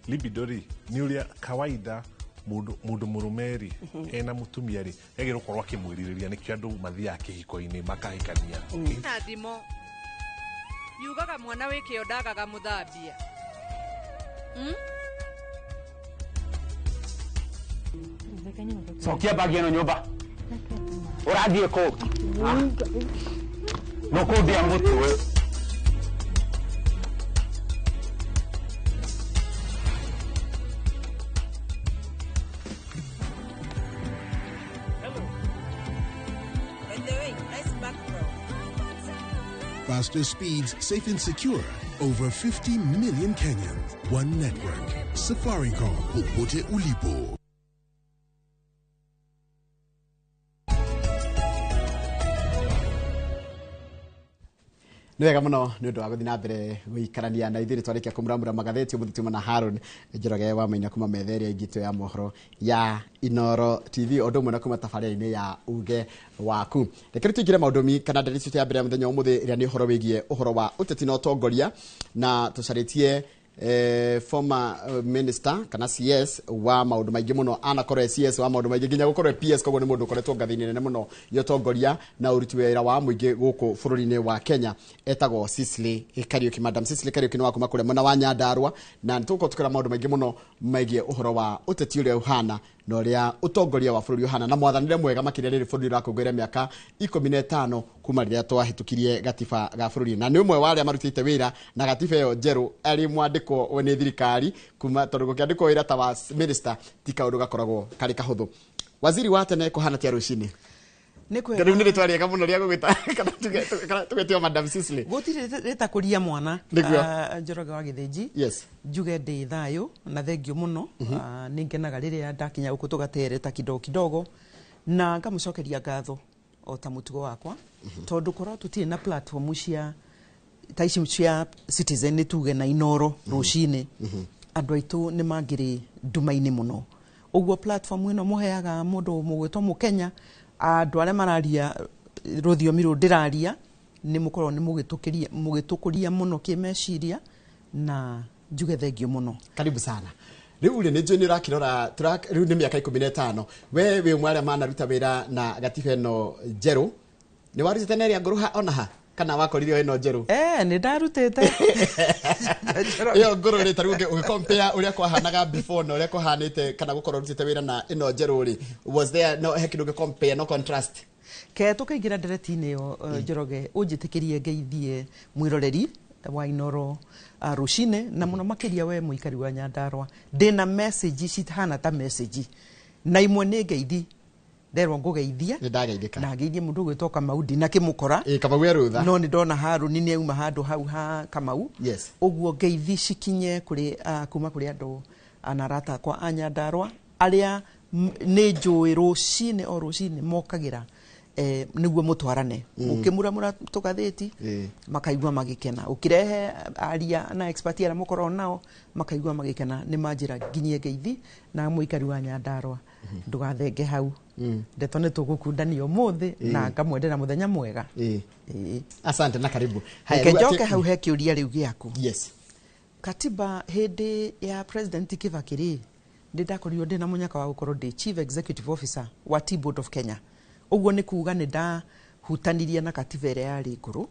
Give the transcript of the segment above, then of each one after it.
Libido rĩ, nĩ ũrĩa kawaida mũndũ mũrũme rĩ ena mũtumia rĩ agĩrĩirwo gũkorwo akĩmwĩrirĩria, nĩkĩo andũ mathiaga kĩhiko-inĩ makahikania. Okay? Na thimo yugaga mwana wĩ kĩo ndagaga mũthambia. Cokia bagi ĩno nyũmba. Ũrathiĩ kũ? Nũkũndia mũtwe. By the way, nice background. Faster speeds, safe and secure. Over 50 million Kenyans. One network. Safaricom. Popote ulipo. Nä wega må no nä å ndå wa gå thiä na mbere gå ikarania na ithuä twarä kia kå muramura magathäti å må tuma na Haron Njoroge wa Maina kuma metha ĩrĩa ingitũ ya mohoro ya Inoro TV, o ũndũ ũmwe na kuma tabarĩra-inĩ ya Uge Waku. Reke rĩu tũingĩre maũndũ mi kana ndeto citũ ya mbere ya mũthenya wa ũmũthĩ, ĩrĩa nĩ ũhoro wĩgiĩ ũhoro wa ũteti na ũtongoria, na tũcarĩtie former minister kana CS wa maũndũ maingĩ mũno, anakorwo e CS wa maũndũ maingĩ nginya gũkorwo e PS, koguo nĩ mũndũ ũkoretwo ngathĩ-inĩ nene mũno ya ũtongoria na ũruti wĩra wa mũingĩ gũkũ bũrũri-inĩ wa Kenya, etagwo Cecily Kariuki. Madam Cecily Kariuki nĩ wa kuma kũrĩa mwena wa Nyandarua, na nĩ tũgũkorwo tũkĩra maũndũ maingĩ mũno megiĩ ũhoro wa ũteti ũrĩa ũhana na ũrĩa ũtongoria wa bũrũri ũhana na mwathanĩre mwega, makĩria rĩrĩ bũrũri ũrakũngũĩra mĩaka 15 kuma rĩrĩa twahĩtũkirie gatiba ga bũrũri, na nĩ ũmwe wa arĩa marutĩte wĩra na gatiba ĩyo njerũ arĩ mwandĩkwo nĩ thirikari, kuma tondũ gũkĩandĩkwo wĩra ta wa minister ti kaũndũ gakoragwo karĩ kahũthũ. Waziri wa tene, kũhana tia rũcinĩ? Nĩ kwega. Rĩu nĩ rĩtwa rĩega mũno rĩa gũgwĩta, kana tũgĩtio Madam Cecily? Gũtirĩ rĩtakũria mwana. Nĩguo. Ah, Njoroge wa Gĩthĩnji. Njuge ndĩ thayũ na thengio mũno. Ah, nĩ ngenaga rĩrĩa ndakinya gũkũ tũgatereta kidogo kidogo, na ngamũcokeria ngatho o ta mũtugo wakwa, tondũ korwo tũtirĩ na platform cia ta ici cia Citizen, nĩ tuge na Inoro rũcinĩ, andũ aitũ nĩ mangĩrĩ nduma-inĩ mũno. Ũguo platform ĩno mũheaga mũndũ mũgwĩtwo mũkenya, andũ arĩa mararia rũthiomi rũrũ ndĩraria, nĩ mũkorwo nĩ mũgĩtũkũria mũno kĩmeciria, na njuge thengio mũno. Karibu sana. Rĩu rĩ, nĩ njũĩ nĩ ũrakĩrora rĩu nĩ mĩaka 15, we wĩ ũmwe arĩa manaruta wĩra na gatiba ĩno njerũ. Nĩ warutĩte na ĩrĩa ngũrũ ha ona ha, kana wakorire o ĩno njerũ? Nĩ ndarutĩte. Ĩyo ngũrũ rĩ, ta rĩu ũgĩ compare ũrĩa kwahanaga before na ũrĩa kũhanĩte, kana gũkorwo ũrutĩte wĩra na ĩno njerũ rĩ, was there no he kĩndũ ũngĩ compare, no contrast? Ke tũkaingĩra ndereti-inĩ ĩyo, Njoroge, ũnjĩtĩkĩrie ngeithie mwĩroreri wa Inoro rũcinĩ, na mũno makĩria we mũikari wa Nyandarua. Ndĩna message citahana ta message, na imwe nĩ ngeithi nderwo ngũgeithia. Nĩ ndageithĩka. Na ngeithie mũndũ ũgwĩtwo Kamau, ndinakĩmũkora. Ĩ, Kamau e rũtha. No nĩ ndona Harũni nĩ auma handũ hau ha Kamau. Ũguo ngeithi cikinye kũrĩ kuma kũrĩ andũ na arata akwa a Nyandarua arĩa nĩ njũĩ rũcinĩ o rũcinĩ mokagĩra nĩguo mũtwarane ũkĩmuramura tũgathĩti, makaigua magĩkena, ũkĩrehe aria na expert arĩa mũkoragwo nao makaigua magĩkena. Nĩ manjĩra nginyie ngeithi na mũikari wa Nyandarua, ndũgathenge hau, ndeto nĩ tũgũkundania ũmũthĩ na ngamwendera mũthenya mwega. Ĩĩ. Asante na karibu. Haya, Reke rĩu njoke hau he kĩũria rĩu gĩaku. Katiba hĩndĩ ya President Kibaki rĩ, nĩ ndakorirwo ndĩ na mũnyaka wa gũkorwo ndĩ chief executive officer wa Tea Board of Kenya. Ũguo nĩ kuga nĩ ndahutanirie na katiba ĩrĩa yarĩ ngũrũ,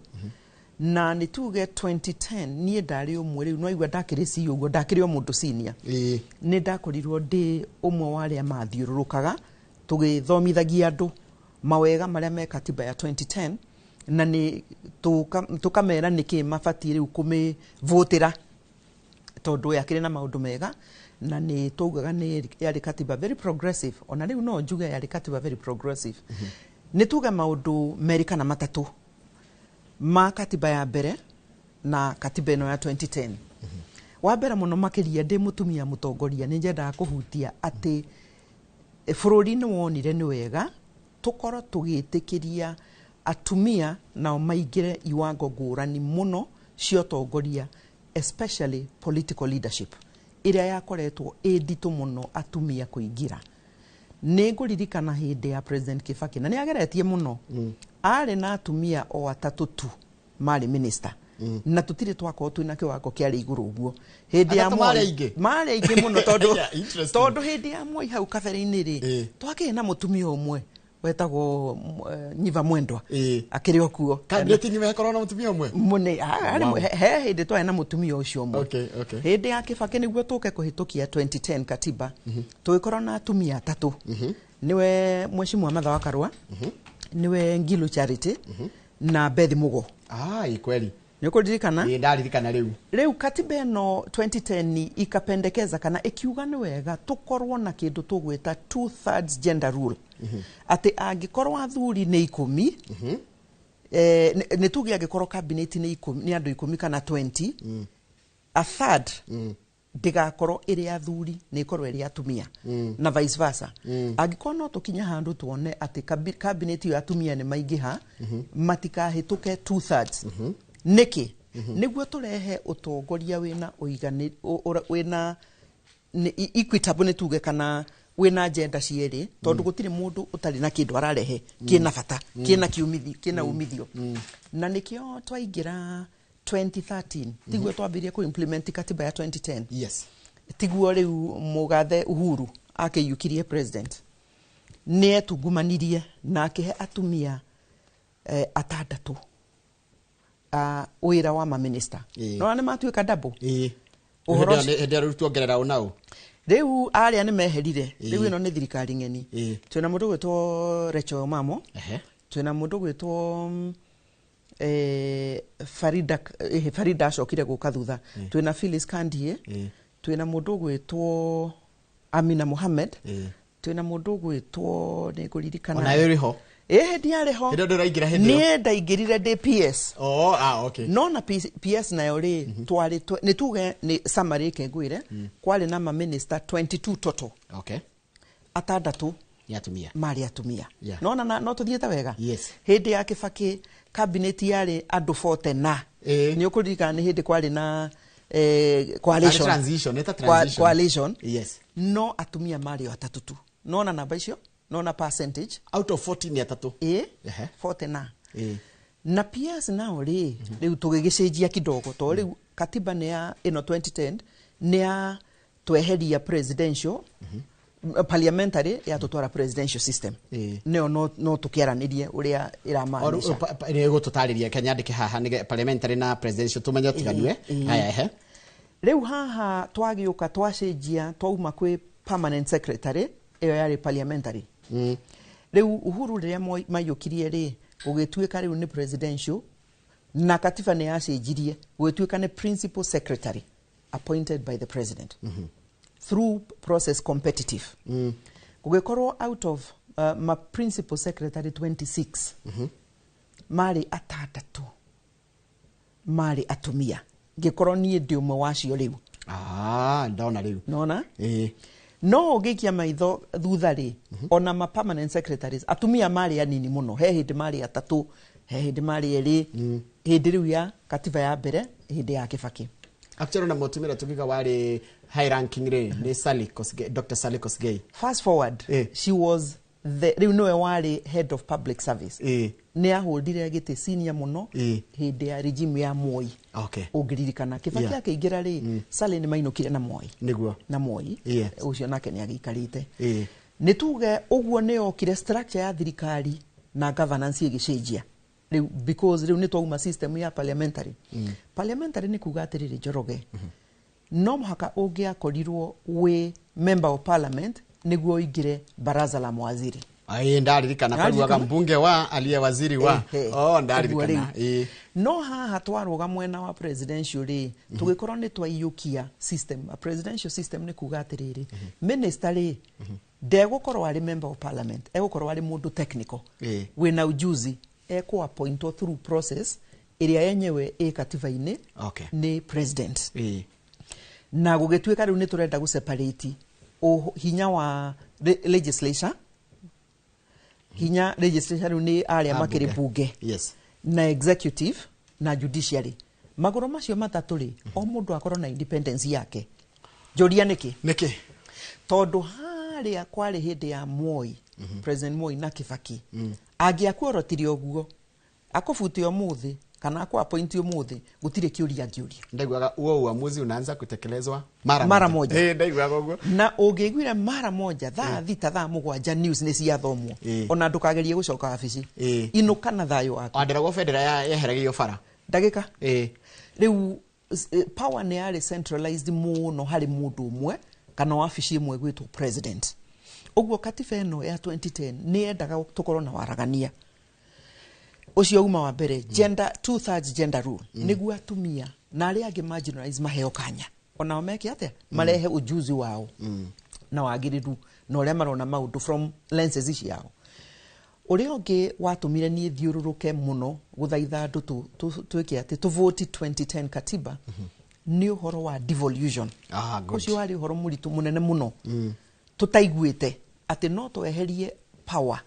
na nĩ tuge 2010 niĩ ndarĩ ũmwe, rĩu no igua ndakĩrĩ CEO, ũguo ndakĩrĩ o mũndũ senior. Nĩ ndakorirwo ndĩ ũmwe wa arĩa mathiũrũrũkaga tũgĩthomithagia andũ mawega marĩa me katiba ya 2010, na nĩ tũkamera nĩkĩ mabatiĩ rĩu kũmĩvũtĩra, tondũ yakĩrĩ na maũndũ mega, na nĩ twaugaga nĩ yarĩ katiba very progressive. Ona rĩu no njuge yarĩ katiba very progressive. Nĩ tuge maũndũ merĩ kana matatũ ma katiba ya mbere na katiba ĩno ya 2010. Wa mbere mũno makĩria, ndĩ mũtumia mũtongoria, nĩ nyendaga kũhutia atĩ bũrũri nĩ wonire nĩ wega tũkorwo tũgĩtĩkĩria atumia nao maingĩre iwango ngũrani mũno cia ũtongoria, especially political leadership ĩrĩa yakoretwo ĩ nditũ mũno atumia kũingĩra. Nĩ ngũririkana hĩndĩ ya President Kibaki, na nĩ ageretie mũno, arĩ na atumia o atatũ tu marĩ minister. Na tũtirĩ twakorwo twĩna kĩwango kĩarĩ igũrũ ũguo hĩndĩ ya Atatũ Moi. marĩ aingĩ? Marĩ aingĩ mũno tondũ Yeah, interesting. tondũ hĩndĩ ya Moi hau kabere-inĩ rĩ, twakĩrĩ na mũtumia ũmwe wetagwo Nyiva Mwendwa, akĩrĩ o kuo. Cabinet ng'ima yakorwo na mũtumia ũmwe? Mũne harĩ Wow. he hĩndĩ twarĩ na mũtumia ũcio ũmwe. Okay. Hĩndĩ ya Kĩbakĩ nĩguo tũke kũhĩtũkia 2010 katiba, tũgĩkorwo na atumia atatũ, nĩwe Mheshimiwa Martha wa Karũa, nĩwe Ngilu Charity na Beth Mugo. Ah, ĩ kweli. Nĩ ũkũririkana? Ĩ, ndaririkana rĩu. Rĩu katiba ĩno 2010 ikapendekeza kana ĩkiuga nĩ wega tũkorwo na kĩndũ tũgwĩta two thirds gender rule, atĩ angĩkorwo athuri nĩ 10, nĩ tuge angĩkorwo cabinet nĩ 10, nĩ andũ 10 kana 20, a third ndĩgakorwo ĩrĩ athuri, nĩ ĩkorwo ĩrĩ atumia, na vice versa. Angĩkorwo no tũkinye handũ tuone atĩ cabinet ĩyo atumia nĩ maingĩha, matikahĩtũke two thirds. Nĩkĩ? Nĩguo tũrehe ũtongoria wĩna ũigani, wĩna equitable, nĩ tuge kana wĩna agenda cierĩ, tondũ gũtirĩ mũndũ ũtarĩ na kĩndũ ararehe kĩna bata, kĩna kiumithio, kĩna umithio. Na nĩkĩo twaingĩra 2013, tiguo twambĩrĩrie kũ implement katiba ya 2010. Yes. Tiguo rĩu mũgathe Uhuru akĩiyũkirie president, nĩ etungumanirie na akĩhe atumia atandatũ wĩra wa maminista. Nona nĩ matuĩka double. Ũhoro Hĩndĩ ĩrĩa rĩu tuongerera ũnaũ. Rĩu arĩa nĩ meherire. Rĩu ĩno nĩ thirikari ng'eni. Twĩna mũndũ gwĩtwo Rachel Mamo, twĩna mũndũ gwĩtwo Farida, Farida acokire gũka thutha, twĩna Phyllis Kandie, twĩna mũndũ gwĩtwo Amina Mohamed, twĩna mũndũ gwĩtwo, nĩ ngũririkana. Onawe ũrĩ ho? Ĩĩ, ndiarĩ ho. Hĩndĩ ĩyo ndũraingĩra hĩndĩ ĩyo? Niĩ ndaingĩrire ndĩ PS. Oh, ah, okay. No na PS nayo rĩ, twarĩ nĩ tuge nĩ summary ke ngwĩre, kwarĩ na maminista 22 total. Atandatũ Nĩ atumia. Marĩ atumia. Yeah. Nona no tũthiĩte wega. Yes. Hĩndĩ ya Kĩbakĩ cabinet yarĩ andũ 40, na nĩ ũkũririkana nĩ hĩndĩ kwarĩ na coalition. Transition, ĩta transition. Coalition. Yes. No atumia marĩ o atatũ tu. Nona namba icio, nona percentage. Out of 40 nĩ atatũ. Ĩ, 40 na na PS nao rĩ, rĩu tũgĩgĩcenjia kidogo to rĩu katiba nĩ ya ĩno 2010 nĩ ya tweheria presidential, parliamentary, yatũtwara presidential system. Nĩyo no tũkĩaranĩrie ũrĩa ĩramaanisha. Nĩ gũtũtarĩria, kenya andĩke haha nĩ parliamentary na presidential tũmenye ũtiganue. Haya, ehe. Rĩu haha twagĩũka twacenjia, twauma kwĩ permanent secretary, ĩyo yarĩ parliamentary. Rĩu Uhuru rĩrĩa maiyũkirie rĩ, gũgĩtuĩka rĩu nĩ presidential, na katiba nĩ yacenjirie gũgĩtuĩka nĩ principal secretary appointed by the president through process competitive. Gũgĩkorwo out of ma principal secretary 26, marĩ atandatũ marĩ atumia, ngĩkorwo niĩ ndĩ ũmwe wacio rĩu. Ah, ndona rĩu. Nona? Ĩĩ. No ũngĩikia maitho thutha rĩ, ona ma permanent secretaries atumia marĩ anini mũno. He hĩndĩ marĩ atatũ, he hĩndĩ marĩ erĩ, hĩndĩ rĩu ya katiba ya mbere, hĩndĩ ya Kĩbakĩ. Actually ona mũtumia ũrĩa tũngiuga warĩ high ranking rĩ nĩ Sally Kosgei, Dr. Sally Kosgei. Fast forward, she was the, rĩu nĩwe warĩ head of public service. Nĩ ahũndire gĩtĩ senior mũno hĩndĩ ya regime ya Moi. Ũngĩririkana Kĩbakĩ akĩingĩra rĩ, Sally nĩ mainũkire na Moi. Nĩguo. Na Moi ũcio nake nĩ agĩikarĩte. Nĩ tuge ũguo nĩ yokire structure ya thirikari na governance ĩgĩcenjia rĩu, because rĩu nĩ twauma system ya parliamentary. Parliamentary nĩ kuga atĩrĩrĩ, Njoroge, no mũhaka ũngĩakorirwo wĩ member of parliament nĩguo ũingĩre baraza la mawaziri. Ai, ndaririkana kwaruaga Ndaririkana. mbunge wa aliye waziri wa. Ehe. Oh, ndaririkana. Ũguo rĩu. No haha twarũga mwena wa presidential rĩ, tũgĩkorwo nĩ twaiyũkia system. A presidential system nĩ kuga atĩrĩrĩ, minister rĩ ndegũkorwo arĩ member of parliament, egũkorwo arĩ mũndũ technical wĩna ujuzi, ekũ appointwo through process ĩrĩa yenyewe ĩ katiba-inĩ nĩ president. Na gũgĩtuĩka rĩu nĩ tũrenda gũ separate hinya wa legislature, hinya legislature rĩu nĩ arĩa A makĩrĩ bunge. Bunge na executive na judiciary. Magũrũ macio matatũ rĩ, o mũndũ akorwo na independence yake. Njũria nĩkĩ? Nĩkĩ? Tondũ harĩa kwarĩ hĩndĩ ya Moi, President Moi na Kĩbakĩ, angĩakuorotire ũguo akũbute ũmũthĩ Kana akũ appoint ũmũthĩ, gũtirĩ kĩũria angĩũria. Ndaiguaga huo uamuzi unaanza kutekelezwa mara Mara moja. Ndaiguaga ũguo. Na ũngĩiguire mara moja thaa 6, thaa 7 news nĩ ciathomwo, ona ndũkagerie gũcoka wabici. Inũka na thayũ waku. Wanderagwo bendera yeheragio bara. Ndagĩka rĩu power nĩ yarĩ centralized mũno harĩ mũndũ ũmwe kana wabici ĩmwe gwĩtwo president. Ũguo katiba ĩno ya 2010 nĩ yendaga tũkorwo na waragania ũcio uma wa mbere, gender, two thirds gender rule, nĩguo atumia na arĩa angĩ marginalized maheo kanya onao meke atĩa, marehe ujuzi wao na wagĩrĩru na ũrĩa marona maũndũ from lenses ciao. Ũrĩa ũngĩ watũmire niĩ thiũrũrũke mũno gũthaitha andũ twĩke atĩ tũvoti 2010 katiba nĩ ũhoro wa devolution. Ah, good. Ũcio warĩ ũhoro mũritũ mũnene mũno tũtaiguĩte atĩ no tweherie power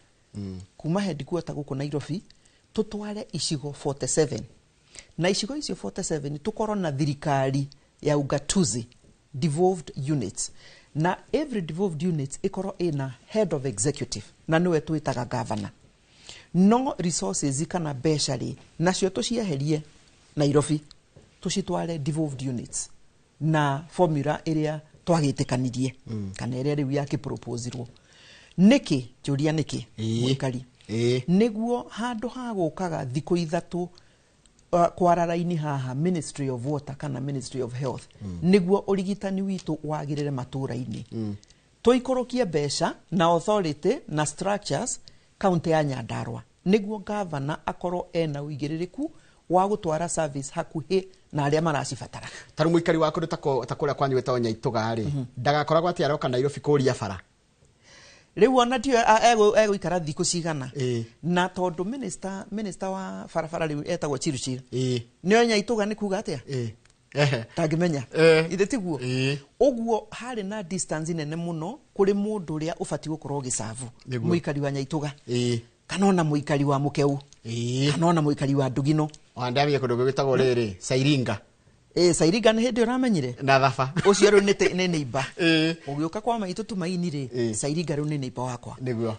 kuma headquarter gũkũ Nairobi, tũtware icigo 47, na icigo icio 47 tũkorwo na thirikari ya ugatuzi, devolved units, na every devolved unit ĩkorwo ĩna head of executive na nĩwe twĩtaga governor. No resources kana mbeca rĩ, nacio tũcieherie Nairobi, tũcitware devolved units na formula ĩrĩa twagĩtĩkanirie kana ĩrĩa rĩu yakĩproposirwo. Nĩkĩ njũria nĩkĩ, mũikari? Nĩguo handũ ha gũkaga thikũ 3 kwara raini haha Ministry of Water kana Ministry of Health, nĩguo ũrigitani witũ wagĩrĩre matũra-inĩ, tũikũrũkie mbeca na authority na structures kaunti ya Nyandarua, nĩguo gavana akorwo ena ũigĩrĩrĩku wa gũtwara service hakuhĩ na arĩa maracibatara. Tarĩu mũikari wa kũndũ ta kũrĩa kwanyu gwĩtagwo Nyaitũga rĩ, ndagakoragwo atĩ aroka Nairobi kũria bara. Rĩu ona ndiũĩ egũikara thikũ cigana, na tondũ minister wa barabara rĩu etagwo Chirchir, nĩo Nyaitũga nĩ kuga atĩa? Tangĩmenya. Ithe tiguo? Ũguo harĩ na distance nene mũno kũrĩ mũndũ ũrĩa ũbatiĩ gũkorwo ũgĩcabu mũikari wa Nyaitũga kana ona mũikari wa Mũkeu kana ona mũikari wa Ndugino. Ona ndamenya kũndũ gwĩtagwo rĩrĩ Sairinga. Sairinga nĩ hĩndĩ ũramenyire na Thaba. Ũcio rĩu nĩ neighbor. Ũgĩũka kwa maitũ Tumaini rĩ, Sairinga rĩu nĩ neighbor wakwa.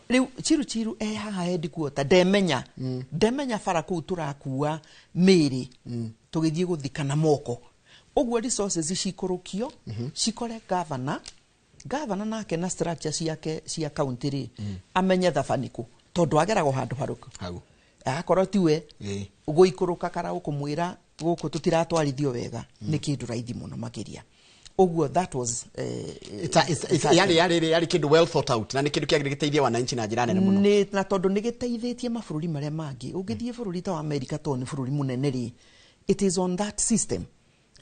Rĩu Chiru e haha headquarter, ndemenya ndemenya bara kũu tũrakua mĩĩrĩ tũgĩthiĩ gũthikana moko. Ũguo resources cikũrũkio cikore governor, governor nake na structure ciake cia county rĩ, amenye Thaba nĩkũ, tondũ ageragwo handũ harũku. Hau. Akorwo tiwe gũikũrũka karaũ kũmwĩra gũkũ tũtiratwarithio wega nĩ kĩndũ raithi mũno makĩria. Ũguo that was Yarĩ kĩndũ well thought out na nĩ kĩndũ kĩagĩrĩire gĩteithie wananchi na njĩra nene mũno. Nĩ, na tondũ nĩ gĩteithĩtie mabũrũri marĩa mangĩ. Ũngĩthiĩ bũrũri ta wa America, tondũ nĩ bũrũri mũnene rĩ, it is on that system.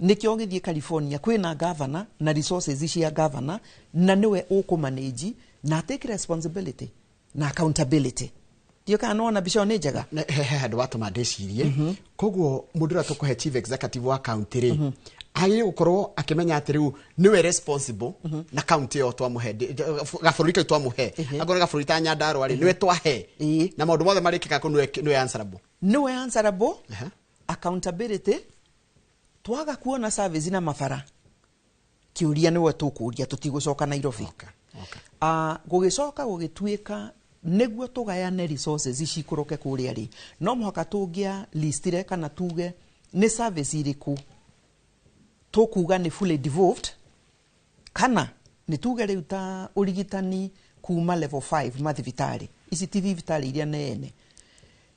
Nĩkĩo ũgĩthiĩ California kwĩna governor na resources cia governor, na nĩwe ũkũmanage na take responsibility na accountability. Ndiũ kana nĩwona mbica ĩyo nĩ njega? He handũ watũma ndĩcirie. Koguo mũndũ ũrĩa tũkũhe chief executive wa county rĩ, agĩrĩire gũkorwo akĩmenya atĩ rĩu nĩwe responsible na county ĩyo twamũhe, gabũrũri kau twamũhe. Akorwo gabũrũri ta Nyandarua rĩ, nĩwe twahe na maũndũ mothe marĩkĩka kũu nĩwe answerable. Nĩwe answerable. Accountability, twaga kuona service na mabara, kĩũria nĩwe tũkũria, tũtigũcoka Nairobi. Gũgĩcoka gũgĩtuĩka nĩguo tũgayane resources cikũrũke kũrĩa rĩ, no mũhaka tũngĩa listire kana tuge nĩ service irĩkũ tũkuga nĩ fully devolved, kana nĩ tuge rĩu ta ũrigitani kuma level 5 mathibitarĩ ici ti thibitarĩ iria nene,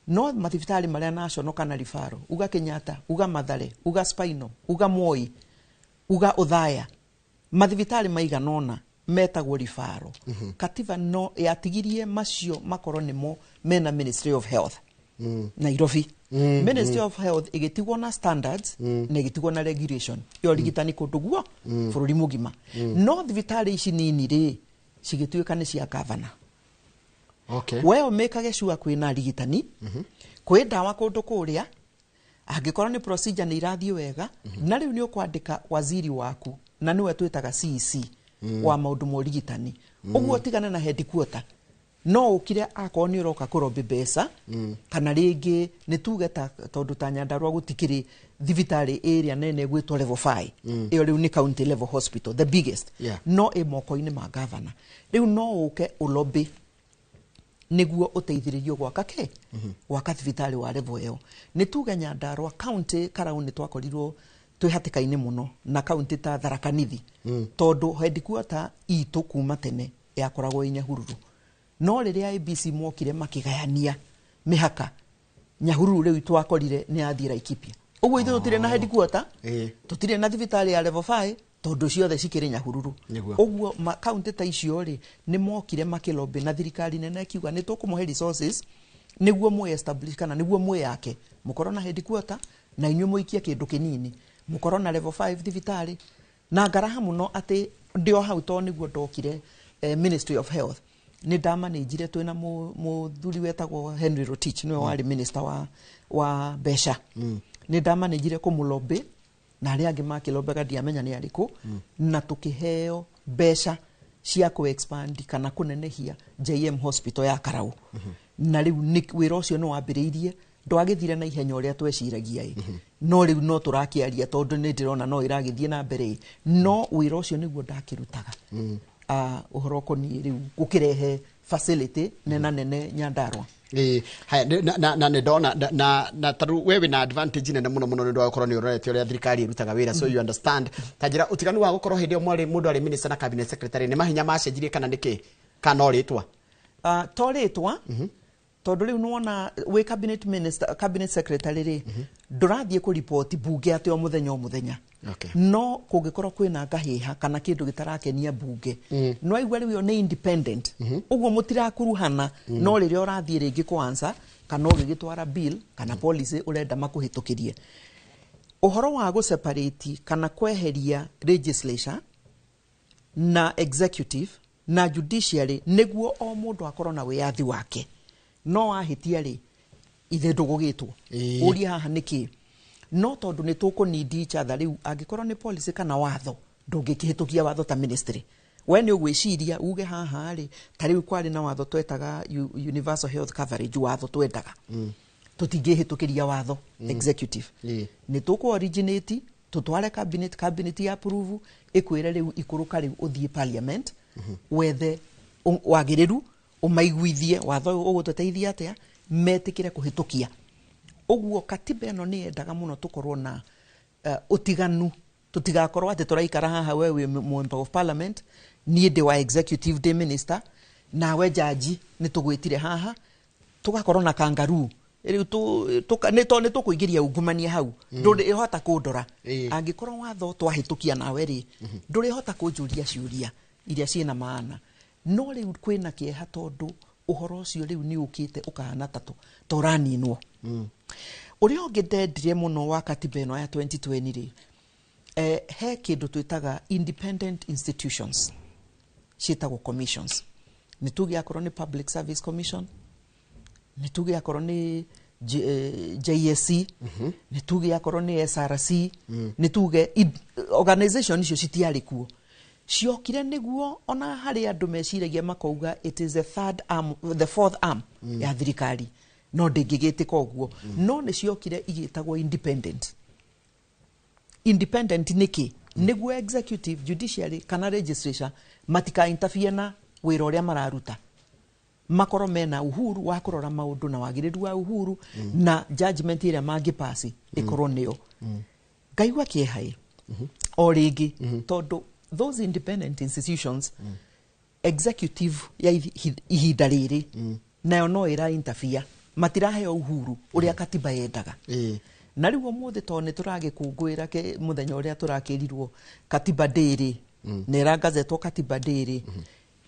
no mathibitarĩ marĩa national kana referral, uga Kenyatta, uga Mathare, uga Spinal, uga Moi, uga Othaya, mathibitarĩ maigana ũna metagwo referral. Katiba no yatigirie macio makorwo nĩmo mena Ministry of Health Nairobi. Ministry of Health ĩgĩtigwo na standards na ĩgĩtigwo na regulation ya ũrigitani kũndũ guo bũrũri mũgima. No thibitarĩ ici nini rĩ, cigĩtuĩka nĩ cia governor. We ũmĩkage sure kwĩna arigitani, kwĩ ndawa kũndũ kũrĩa, angĩkorwo nĩ procedure nĩ irathiĩ wega, na rĩu nĩ ũkwandĩka waziri waku na nĩwe twĩtaga CEC wa maũndũ ma ũrigitani. Ũguo tigana na headquarter, no ũkire akorwo nĩ ũroka kũrombi mbeca, kana rĩngĩ nĩ tuge ta tondũ ta Nyandarua gũtikĩrĩ thibitarĩ ĩrĩa nene ĩgwĩtwo level 5, ĩyo rĩu nĩ county level hospital, the biggest, no ĩ moko-inĩ ma governor. Rĩu no ũke ũlobby Nĩguo ũteithĩrĩrio gwaka kĩ, gwaka thibitarĩ wa level ĩyo. Nĩ tuge Nyandarua county, Karau, nĩ twakorirwo twĩ hatĩka-inĩ mũno na kaunti ta Tharaka Nithi, tondũ headquarter itũ kuma tene yakoragwo ĩ Nyahururu. No rĩrĩa ABC mokire makĩgayania mĩhaka, Nyahururu rĩu twakorire nĩ yathiĩ Laikipia. Ũguo ithuĩ tũtirĩ na headquarter, tũtirĩ na thibitarĩ ya level 5, tondũ ciothe cikĩrĩ Nyahururu. Ũguo kaunti ta icio rĩ, nĩ mokire makĩlobby na thirikari nene ĩkiuga nĩ tũkũmũhe resources nĩguo mwĩ establish kana nĩguo mwĩyake, mũkorwo na headquarter, na inyuĩ mũikie kĩndũ kĩnini, mũkorwo na level 5 thibitarĩ. Na ngaraha mũno atĩ ndĩ o hau, tondũ nĩguo ndokire Ministry of Health, nĩ ndamanĩnjire twĩna mũthuri wetagwo Henry Rotich, nĩwe warĩ minister wa mbeca. Nĩ ndamanĩnjire kũmũlobby na arĩa angĩ makĩlobega, ndiamenya nĩ arĩkũ, na tũkĩheo mbeca cia kũ expand kana kũnenehia JM Hospital ya Karau. Na rĩu wĩra ũcio nĩ wambĩrĩirie, ndwagĩthire na ihenya ũrĩa tweciragia ĩ, no rĩu no tũrakĩaria tondũ nĩ ndĩrona no ĩragĩthiĩ na mbere ĩ. No wĩra ũcio nĩguo ndakĩrutaga. Ũhoro ũkoniĩ rĩu gũkĩrehe facility nena nene Nyandarua. Ĩĩ, haya, na nĩ ndona na tarĩu we wĩna advantage nene mũno mũno nĩ ũndũ wa gũkorwo nĩ ũrorete ũrĩa thirikari ĩrutaga wĩra, so you understand. Ta njĩra ũtiganu wa gũkorwo hĩndĩ ĩyo mwarĩ mũndũ arĩ minister na cabinet secretary, nĩ mahinya macenjirie kana nĩkĩ, kana no rĩtwa? To rĩtwa, tondũ rĩu nĩwona wĩ cabinet minister, cabinet secretary rĩ, ndũrathiĩ kũriboti bunge atĩ o mũthenya o mũthenya. No kũngĩkorwo kwĩna ngahĩha kana kĩndũ gĩtarakenia bunge, no aigua rĩu ĩyo nĩ independent, ũguo mũtirakuruhana. No rĩrĩa ũrathiĩ rĩngĩ kũ answer kana ũgĩgĩtwara bill kana policy ũrenda makũhĩtũkĩrie, ũhoro wa gũ separate kana kweheria legislature na executive na judiciary, nĩguo o mũndũ akorwo na wĩyathi wake. No wahĩtia rĩ, ithe ndũgũgĩtwo ũrie haha nĩkĩ. No tondũ nĩ tũkũ need each other, rĩu angĩkorwo nĩ policy kana watho, ndũngĩkĩhĩtũkia watho ta ministry. We nĩ ũgwĩciria uge haha rĩ, ta rĩu kwarĩ na watho twetaga universal health coverage, watho twendaga, tũtingĩhĩtũkĩria watho executive. Nĩ tũkũ originate, tũtware cabinet, cabinet ya approve, ĩkwĩre rĩu ikũrũka, rĩu ũthiĩ parliament, wethe wagĩrĩru, ũmaiguithie watho ũyũ ũgũtũteithia atĩa, metĩkĩre kũhĩtũkia. Ũguo katiba ĩno nĩ yendaga mũno tũkorwo na ũtiganu, tũtigakorwo atĩ tũraikara haha, we wĩ member of parliament, niĩ ndĩ wa executive, ndĩ minister, nawe jaji nĩ tũgwĩtire haha, tũgakorwo na kangaroo rĩu nĩ to nĩ tũkũingĩria ungumania hau. Ndũrĩhota kũndora. Angĩkorwo watho twahĩtũkia nawe rĩ, ndũrĩhota kũnjũria ciũria iria ciĩna maana. No rĩu kwĩna kĩeha tondũ ũhoro ũcio rĩu nĩ ũkĩte ũkahana ta ũraninwo. Ũrĩa ũngĩ ndendire mũno wa katiba ĩno ya 2020 rĩ, he kĩndũ twĩtaga independent institutions ciĩtagwo commissions. Nĩ tuge akorwo nĩ Public Service Commission, nĩ tuge akorwo nĩ JSC, nĩ tuge akorwo nĩ SRC, nĩ tuge organization icio citiarĩ kuo, ciokire nĩguo ona harĩ andũ meciragia makauga it is the third arm, the fourth arm ya thirikari, no ndĩngĩgĩtĩka ũguo. No nĩ ciokire igĩtagwo independent. Independent nĩkĩ? Nĩguo executive, judiciary kana legislature matika interfere na wĩra ũrĩa mararuta, makorwo mena uhuru wa kũrora maũndũ na wagĩrĩru wa uhuru, na judgment ĩrĩa mangĩpasi ĩkorwo nĩyo. Ngaigua kĩeha ĩ o rĩngĩ tondũ those independent institutions, executive ya ihinda rĩrĩ nayo no ĩra interfere, matiraheo uhuru ũrĩa katiba yendaga. Na rĩu ũmũthĩ tondũ nĩ tũragĩkũngũĩra mũthenya ũrĩa tũrakĩrirwo Katiba Day rĩ, na ĩrangazetwo Katiba Day rĩ,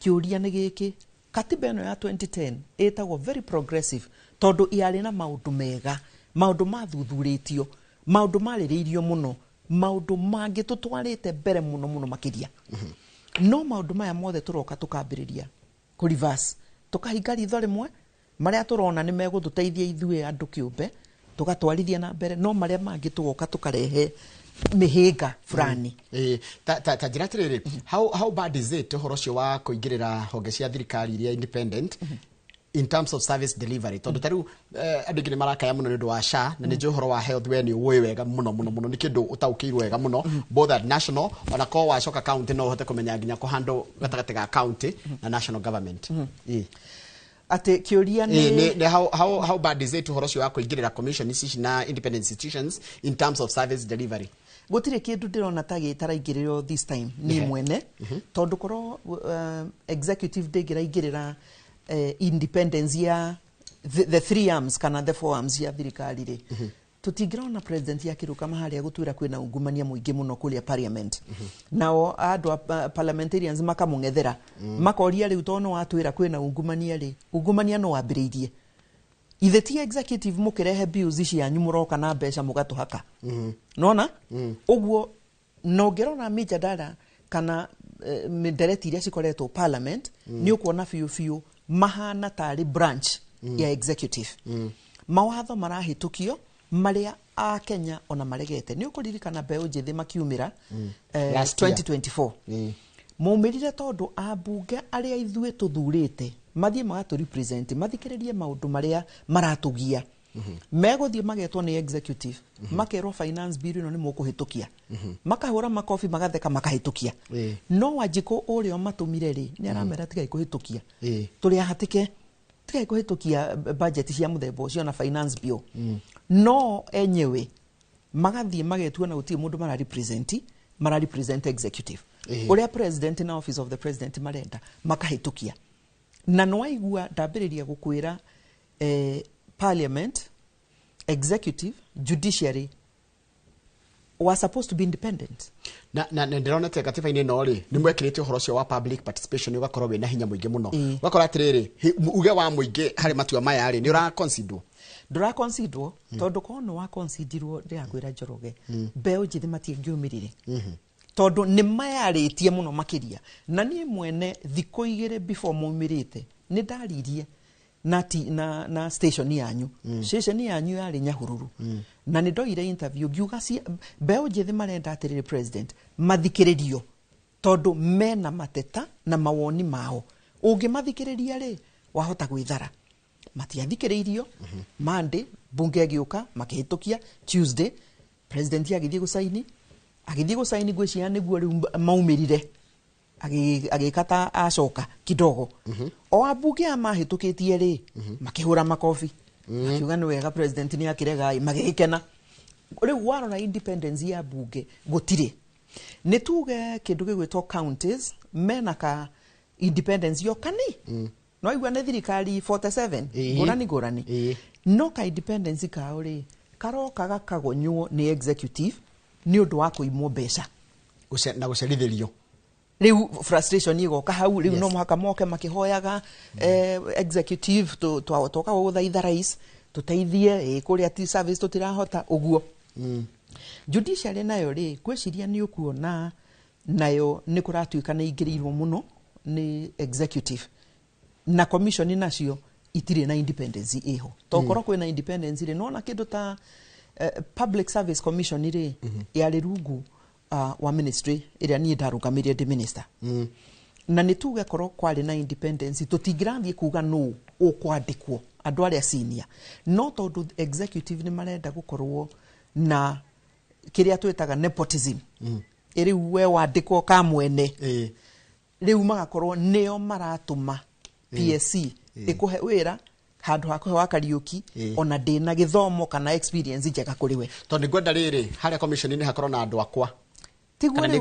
kĩũria nĩ gĩkĩ: katiba ĩno ya 2010 ĩtagwo very progressive tondũ yarĩ na maũndũ mega, maũndũ mathuthurĩtio, maũndũ marĩrĩirio mũno, maũndũ mangĩ tũtwarĩte mbere mũno mũno makĩria. No maũndũ maya mothe tũroka tũkambĩrĩria kũ reverse, tũkahinga ritho rĩmwe. Marĩa tũrona nĩ megũtũteithia ithuĩ andũ kĩũmbe tũgatwarithia na mbere, no marĩa mangĩ tũgoka tũkarehe mĩhĩnga fulani. Ĩĩ, ta njĩra atĩrĩrĩ, how bad is it ũhoro ũcio wa kũingĩrĩra honge cia thirikari iria independent in terms of service delivery? Tondũ ta rĩu andũ aingĩ nĩ marakaya mũno nĩ ũndũ wa SHA, na nĩ njũĩ ũhoro wa health we nĩ ũĩ wega mũno mũno mũno, nĩ kĩndũ ũtaũkĩirwo wega mũno both at national, ona korwo wacoka county no ũhote kũmenya nginya kũhandũ gatagatĩ ga county na national government. Ĩĩ. Atĩ kĩũria Nĩ nĩ nĩ how bad is it ũhoro ũcio wa kũingĩrĩra commission ici na independent institutions in terms of service delivery? Gũtirĩ kĩndũ ndĩrona ta gĩtaraingĩrĩrwo this time niĩ mwene, tondũ korwo executive ndĩngĩraingĩrĩra independence ya the three arms kana the four arms ya thirikari rĩ, tũtingĩrona president akĩrũkama harĩa gũtwĩra kwĩna ungumania mũingĩ mũno kũrĩa parliament. Nao andũ a parliamentarians makamũng'ethera, makoria rĩu tondũ nĩ watwĩra kwĩna ungumania rĩ, ungumania no wambĩrĩirie ithe ti executive, mũkĩrehe bills cianyu mũroka na mbeca mũgatũhaka nona ũguo. Na ũngĩrora mĩjadala kana ndereti iria cikoretwo parliament, nĩ ũkuona biũ biũ mahana tarĩ branch ya executive. Mawatho marahĩtũkio marĩa akenya ona maregete. Nĩ ũkũririkana mbeũ njĩthĩ makiumĩra Last year. 2024 maumĩrire tondũ ambunge arĩa ithuĩ tũthurĩte mathiĩ magatũ represent, mathikĩrĩrie maũndũ marĩa maratũgia, megũthiĩ magetwo nĩ executive, makerwo finance bill ĩno nĩ mũkũhĩtũkia, makahũra makobi, magatheka, makahĩtũkia. No Wanjikũ ũrĩa ũmatũmire rĩ, nĩ aramera tigai kũhĩtũkia, tũrĩ ahatĩke, tigai kũhĩtũkia budget cia mũthemba ũcio na finance bill. No enyewe magathiĩ magetua na gũtirĩ mũndũ mara represent, mara represent executive, ũrĩa president na office of the president marenda makahĩtũkia. Na nĩwaigua ndambĩrĩria gũkwĩra parliament, executive, judiciary were supposed to be independent. Na ndĩronete gatiba-inĩ ĩno rĩ, nĩ mwekĩrĩte ũhoro ũcio wa public participation ũgakorwo wĩna hinya mũingĩ mũno. Ũgakora atĩrĩrĩ, uge wa mũingĩ harĩ matua maya rĩ, nĩ ũraconsiderwo? Ndũraconsiderwo, tondũ korwo nĩ waconsiderwo, ndĩrakwĩra Njoroge, mbeũ njĩthĩ matiangĩumĩrire, tondũ nĩ mayarĩtie mũno makĩria. Na niĩ mwene thikũ 2 before maumĩrĩte nĩ ndaririe na, ti, na station yanyu, station yanyu yarĩ Nyahururu, na nĩ ndoire interview ngiuga mbeũ njĩthĩ marenda atĩrĩrĩ, president mathikĩrĩrio, tondũ mena mateta na mawoni mao, ũngĩmathikĩrĩria rĩ, wahota gwĩthara. Matiathikĩrĩirio. Monday bunge ĩgĩũka makĩhĩtũkia, Tuesday president agĩthiĩ gũcaini, agĩthiĩ gũcaini, ngwĩciria nĩguo rĩu maumĩrire. Agĩka ta acoka kidogo, o ambunge aya mahĩtũkĩtie rĩ, makĩhũra makobi, makiuga nĩ wega president nĩ akĩrega, magĩgĩkena. Rĩu warora independence ya bunge gũtirĩ. Nĩ tuge kĩndũ gĩgwĩtwo counties mena ka independence yo kani, no igua nĩ thirikari 47 ngũrani ngũrani, no ka independence kao rĩ, karoka gakagonywo nĩ executive nĩ ũndũ wa kũimwo mbeca. Na gũcerithĩrio. Rĩu frustration igoka hau rĩu. No mũhaka moke makĩhoyaga executive, twoka gũgũthaitha rais tũteithie kũrĩa ti service tũtirahota ũguo. Judiciary nayo rĩ, ngwĩciria nĩ ũkuona nayo nĩ kũratuĩka nĩ ingĩrĩirwo mũno nĩ executive, na commission nacio itirĩ na independence ĩho. Tokorwo kwĩna independence rĩ, nona kĩndũ ta public service commission rĩ, yarĩ rungu wa ministry ĩrĩa niĩ ndarũgamĩrie ndĩ minister. Na nĩ tuge korwo kwarĩ na independence, tũtingĩrathiĩ kuga nũ ũkwandĩkwo andũ arĩa senior. No tondũ executive nĩ marenda gũkorwo na kĩrĩa twĩtaga nepotism, rĩu we wandĩkwo ka mwene, rĩu magakorwo nĩo maratũma PSC ĩkũhe wĩra handũ ha kũhe wa Kariũki, ona ndĩna gĩthomo kana experience njega kũrĩ we. Tondũ nĩngwenda rĩrĩ, harĩa commission-inĩ hakorwo na andũ akwa. Tiguo. Kana rĩu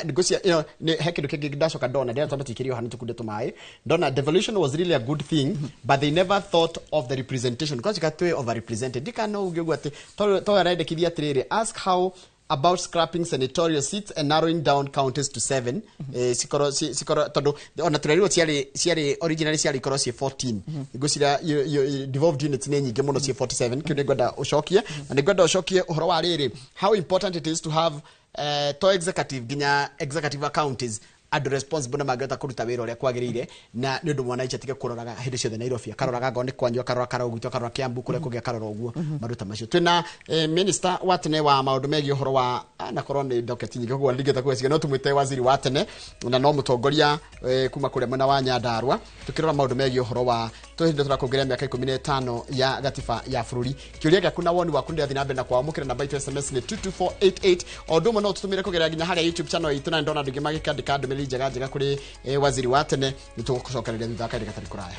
ngwĩciria, he kĩndũ kĩngĩ ndacoka ndona ndĩrona tondũ tikĩrio hana tũkunde tũmaĩ, ndona devolution was really a good thing, but they never thought of the representation because twĩ overrepresented. Ndikana ũngĩ ũguo atĩ to arendekithia atĩrĩrĩ, ask how about scrapping senatorial seats and narrowing down counties to seven, cikorwo cikorwo tondũ ona tũrerirwo ciarĩ originally ciarĩ ikorwo ciĩ 14. Ngwĩciria devolved units nĩ nyingĩ mũno ciĩ 47. Kĩu nĩngwenda ũcokie, na nĩngwenda ũcokie ũhoro wa rĩrĩ, how important it is to have to executive nginya executive counties andũ responsible na mangĩhota kũruta wĩra ũrĩa kwagĩrĩire, na nĩ ũndũ mwananchi atige kũroraga hĩndĩ ciothe Nairobi, akaroraga ngoo nĩ kwanyu, akarora Karau gwitũ, akarora Kiambu kũrĩa kũngĩ, akarora ũguo maruta macio. Twĩna minister wa tene wa maũndũ megiĩ ũhoro wa anakorwo nĩ doketi nyingĩ koguo ndingĩhota kũgeciria, no tũmwĩte waziri wa tene na no mũtongoria kuma kũrĩa mwena wa Nyandarua, tukĩrora maũndũ megiĩ ũhoro wa twĩ hĩndĩ tũrakũngĩra mĩaka 15 ya gatiba ya bũrũri. Kĩũria gĩaku na woni waku nĩrathiĩ na mbere na kwamũkĩra. Namba itũ SMS nĩ 22488, o ũndũ ũmwe no tũtũmĩre kũgerera nginya harĩa YouTube channel itũ, na nĩndona andũ aingĩ magĩkĩandĩka ndũmĩrĩri njega njega kũrĩ waziri wa tene. Nĩ tũgũcokereria thutha wa kahinda gatarĩ kũraya.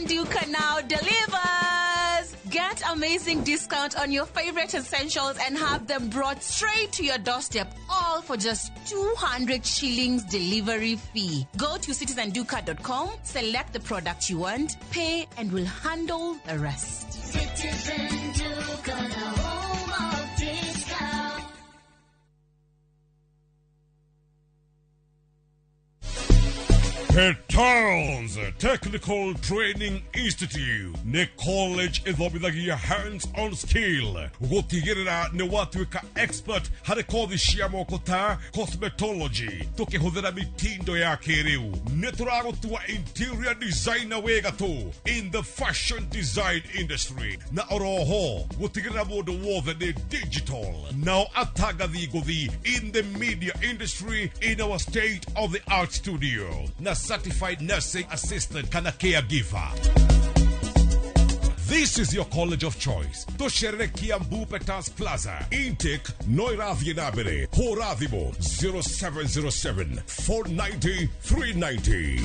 Citizen Duka now delivers! Get amazing discount on your favorite essentials and have them brought straight to your doorstep, all for just 200 shillings delivery fee. Go to citizenduka.com, select the product you want, pay, and we'll handle the rest. Citizen Duka, the home of discount. Petals Technical Training Institute nĩ college ĩthomithagia hands on skill gũtigĩrĩra nĩ watuĩka expert harĩ kothi cia moko ta cosmetology tũkĩhũthĩra mitindo ya kĩrĩu. Nĩ tũragũtua interior designer wĩ gatũ in the fashion design industry, na oroho gũtigĩrĩra mũndũ wothe nĩ digital, nao atangathi ngũthi in the media industry in our state of the art studio, na certified nursing assistant kana caregiver. This is your college of choice. Tũcerere Kiambu Petals Plaza. Intake no ĩrathiĩ na mbere. Hũra thimũ 0707 490 390.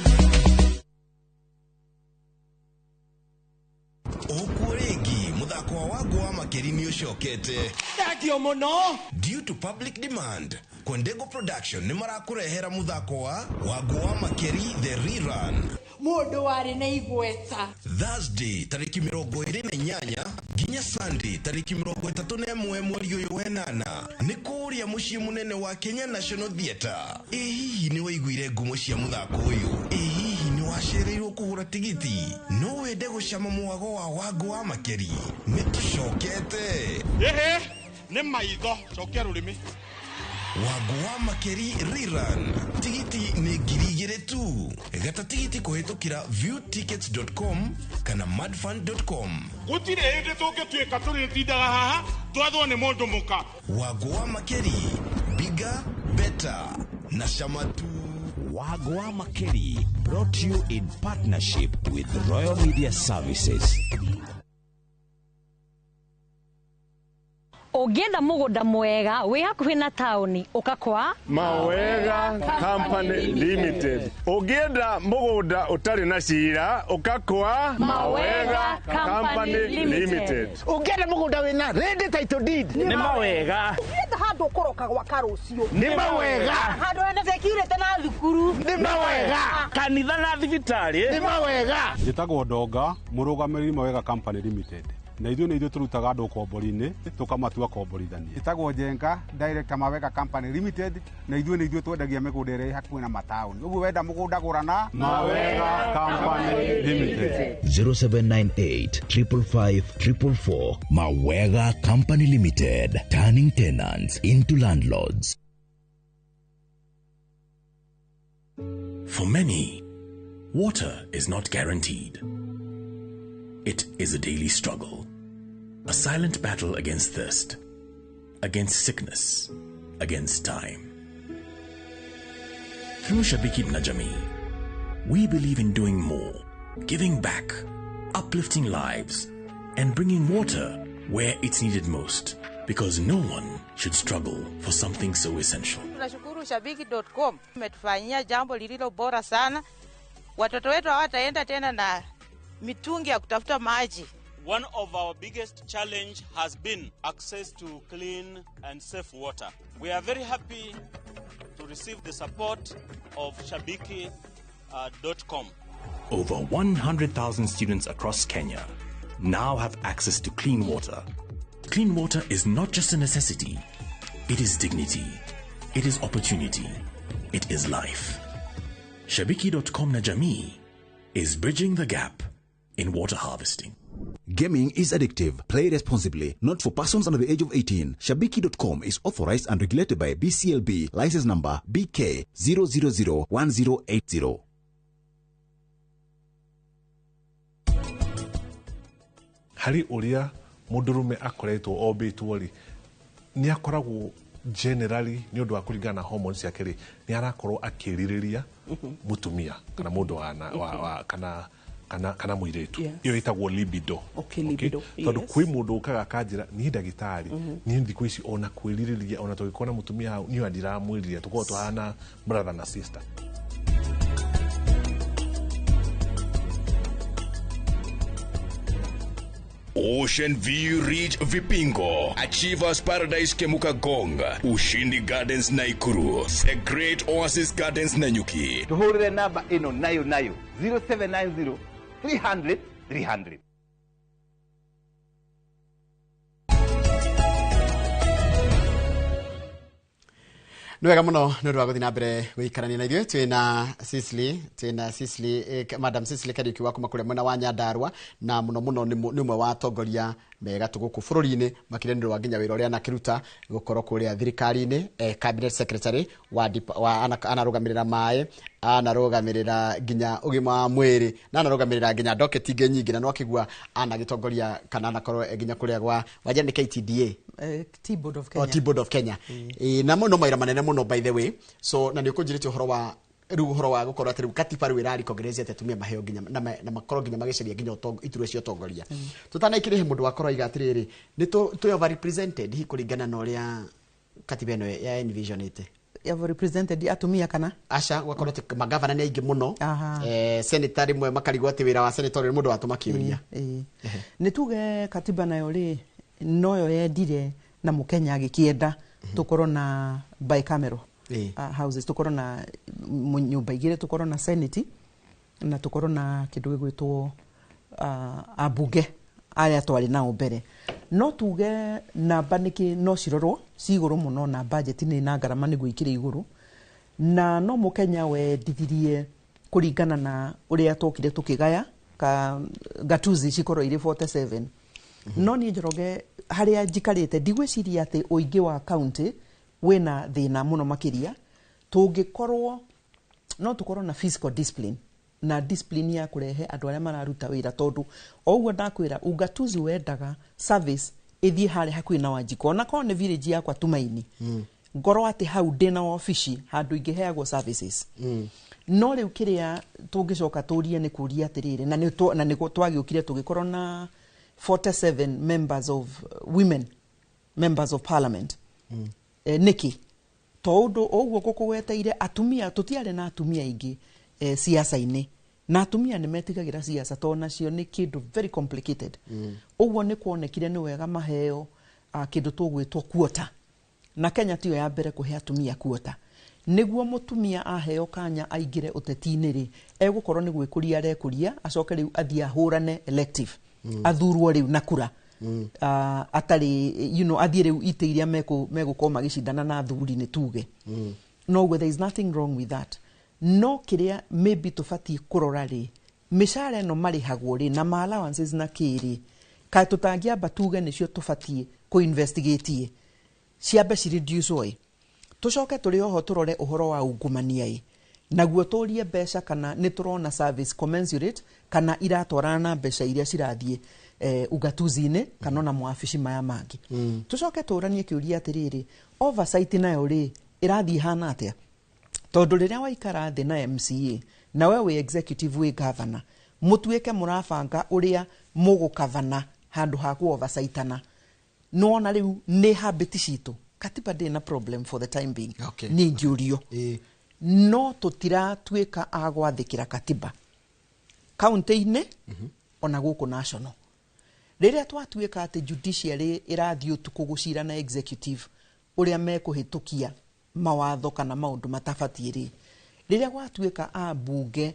Ũkuo rĩngĩ mũthako wa Wangũ wa Makeri nĩ ũcokete. Thengio mũno. Due to public demand, Kwendego Production nĩ marakũrehera mũthako wa Wangũ wa Makeri The Rerun. Mũndũ warĩ na igweta. Thursday tarĩki 28 nginya Sunday tarĩki 31 mweri ũyũ wenana nĩ kũrĩa mũciĩ mũnene wa Kenya National Theatre. Ĩ hihi nĩ waiguire ngumo cia mũthako ũyũ? Ĩ hihi nĩ wacereirwo kũgũra tigiti? No wende gũcama mwago wa Wangũ wa Makeri? Nĩ tũcokete. Ĩhĩ, nĩ maitho, cokia rũrĩmĩ. Wangũ wa Makeri Rerun. Tigiti nĩ 2,000 tu. Gata tigiti kũhĩtũkĩra viewtickets.com kana madfund.com. Gũtirĩ hĩndĩ tũngĩtuĩka tũrĩtindaga haha twathwo nĩ mũndũ mũka. Wangũ wa Makeri, bigger, better na cama tu. Wangũ wa Makeri brought to you in partnership with Royal Media Services. Ũngĩenda mũgũnda mwega wĩ hakuhĩ na taũni ũka kwa Mawega Company Limited. Ũngĩenda mũgũnda ũtarĩ na cira ũka kwa Mawega Company Limited. Ũngĩenda mũgũnda wĩna ready title deed nĩ Mawega. Ũngĩenda handũ ũkũroka gwaka rũciũ nĩ Mawega. Handũ hena security na thukuru nĩ Mawega. Kanitha na thibitarĩ nĩ Mawega. Njĩtagwo Ndonga, mũrũgamĩrĩri Mawega Company Limited. Na ithuĩ nĩ ithuĩ tũrutaga andũ ũkombori-inĩ tũkamatua komborithania. Ĩtagwo Njenga, director Mawega Company Limited, na ithuĩ nĩ ithuĩ twendagia mĩgũnda ĩrĩa ĩ hakuhĩ na mataũni. Ũguo wenda mũgũnda gũra na Mawega Company Limited. 0798 555 444. Mawega Company Limited, turning tenants into landlords. For many, water is not guaranteed. It is a daily struggle, a silent battle against thirst, against sickness, against time. Through Shabiki na Jamii, we believe in doing more, giving back, uplifting lives, and bringing water where it's needed most, because no one should struggle for something so essential. Tunashukuru Shabiki.com umetufanyia jambo lililo bora sana. Watoto wetu hawataenda tena na mitungi ya kutafuta maji. One of our biggest challenge has been access to clean and safe water. We are very happy to receive the support of Shabiki.com. Over 100,000 students across Kenya now have access to clean water. Clean water is not just a necessity, it is dignity, it is opportunity, it is life. Shabiki.com na Jamii is bridging the gap in water harvesting. Gaming is addictive. Play responsibly. Not for persons under the age of 18. Shabiki.com is authorized and regulated by BCLB. License number BK 0001080. Harĩ ũrĩa mũndũrũme akoretwo ombĩtwo rĩ, nĩ akoragwo generally nĩ ũndũ wa kũringana na hormones ciake rĩ, nĩ arakorwo akĩrirĩria mũtumia kana mũndũ wa, wa, wa kana kana mũirĩtu. Ĩyo ĩtagwo libido. Okay, libido. Tondũ kwĩ mũndũ ũkaga akanjĩra niĩ ndagĩtarĩ, niĩ thikũ ici ona kwĩrirĩria ona tũgĩkorwo na mũtumia hau niĩ ona ndiramwĩrirĩria, tũkoragwo tũhana brother na sister. Ocean View Ridge Vipingo, Achievers Paradise Kemuka Gong, Ushindi Gardens Naikuru, The Great Oasis Gardens Nanyuki. Tuhurire namba ĩno nayo nayo 0790 300 300. Nĩ wega mũno nĩ ũndũ wa gũthiĩ na mbere gũikarania na ithuĩ. Twĩna Cicely, Madam Cicely Kariuki wa kuma kũrĩa mwena wa Nyandarua, na mũno mũno nĩ ũmwe wa atongoria mega gũkũ bũrũri-inĩ, makĩria nĩ ũndũ wa nginya wĩra ũrĩa anakĩruta gũkorwo kũrĩa thirikari-inĩ, cabinet secretary wa, anarũgamĩrĩra maĩ, anarũgamĩrĩra nginya ũgima wa mwĩrĩ, na anarũgamĩrĩra nginya docket ingĩ nyingĩ, na no akĩgua anagĩtongoria kana anakorwo nginya kũrĩa gwa wajia nĩ KTDA. Tea Board of Kenya. Oh, Tea Board of Kenya. Na no mawĩra manene mũno by the way. So na nĩ ũkũnjĩrĩte ũhoro wa rĩu, ũhoro wa gũkorwo atĩ rĩu katiba rĩu ĩra recognize atĩ atumia maheo nginya na makorwo nginya magĩcaria nginya iturwa cia ũtongoria. Tũtanaikĩrĩhe mũndũ wakorwo aiga atĩrĩrĩ, nĩ tũ overrepresented hihi kũringana na ũrĩa katiba ĩno ya envisionĩte? Represented atumia kana? Aca, gwakorwo atĩ magavana nĩ aingĩ mũno, senator rĩmwe makarigwo atĩ wĩra wa senator ũrĩa mũndũ watũma kĩũria. Nĩ tuge katiba nayo rĩ noyo yendire na mũkenya agĩkĩenda tũkorwo na bicameral houses, tũkorwo na nyũmba igĩrĩ, tũkorwo na senate na tũkorwo na kĩndũ gĩgwĩtwo ambunge arĩa twarĩ nao mbere. No tuge namba nĩkĩ no cirorwo ci igũrũ mũno, na budget nĩ na ngarama nĩguo ikĩrĩ igũrũ, na no mũkenya wendithirie kũringana na ũrĩa twokire tũkĩgaya ka gatuzi cikorwo irĩ 47. No niĩ Njoroge harĩa njikarĩte ndigwĩciria atĩ ũingĩ wa county wĩna thĩna mũno makĩria. Tũngĩkorwo no tũkorwo na fiscal discipline na discipline ya kũrehe andũ arĩa mararuta wĩra, tondũ o ũguo ndakwĩra ugatuzi wendaga service ĩthiĩ harĩa hakuhĩ na Wanjikũ, ona korwo nĩ village yakwa Tumaini, ngorwo atĩ hau ndĩna wabici handũ ingĩheagwo services. No rĩu kĩrĩa tũngĩcoka tũrie nĩ kũria atĩrĩrĩ, na nĩ twagĩũkire tũgĩkorwo na 47 members of women members of parliament. Nĩkĩ? Tondũ ũguo ngũkũgweteire atumia tũtiarĩ na atumia aingĩ siasa-inĩ, na atumia nĩ metigagĩra siasa tondũ nacio nĩ kĩndũ very complicated. Ũguo nĩ kuonekire nĩ wega maheo kĩndũ tũgwĩtwo quota, na Kenya tiyo ya mbere kũhe atumia quota. Nĩguo mũtumia aheo kanya aingĩre ũteti-inĩ rĩ, egũkorwo nĩ gwĩkũria arekũria, acoke rĩu athiĩ ahũrane elective, athurwo rĩu na kura, atarĩ athiĩ rĩu itĩ iria megũkorwo magĩcindana na athuri nĩ tuge. No there is nothing wrong with that. No kĩrĩa maybe tũbatiĩ kũrora rĩ, mĩcara ĩno marĩhagwo rĩ na ma allowances na kĩrĩ, kaĩ tũtangĩamba tuge nĩcio tũbatiĩ kũ-investigate ciambe ci reduce ĩ, tũcoke tũrĩ oho tũrore ũhoro wa ungumania ĩ, naguo tũrie mbeca kana nĩ tũrona service commensurate kana iratwarana na mbeca iria cirathiĩ ugatuzi-inĩ kana ona mawabici maya mangĩ. Tũcoke tũranie kĩũria atĩrĩrĩ, oversight nayo rĩ ĩrathiĩ hana atĩa? Tondũ rĩrĩa waikara thĩ na MCA na we wĩ executive wĩ governor, mũtuĩke mũrabanga ũrĩa mũgũkavana handũ ha kũ oversightana, nĩwona rĩu nĩ habit citũ. Katiba ndĩrĩ na problem for the time being. Nĩ ingĩũrio, no tũtiratuĩka a gwathĩkĩra katiba kaunti-inĩ ona gũkũ national. Rĩrĩa twatuĩka atĩ judiciary ĩrathiĩ ũtukũ gũcira na executive ũrĩa mekũhĩtũkia mawatho kana maũndũ matabatiĩ rĩ, rĩrĩa gwatuĩka ambunge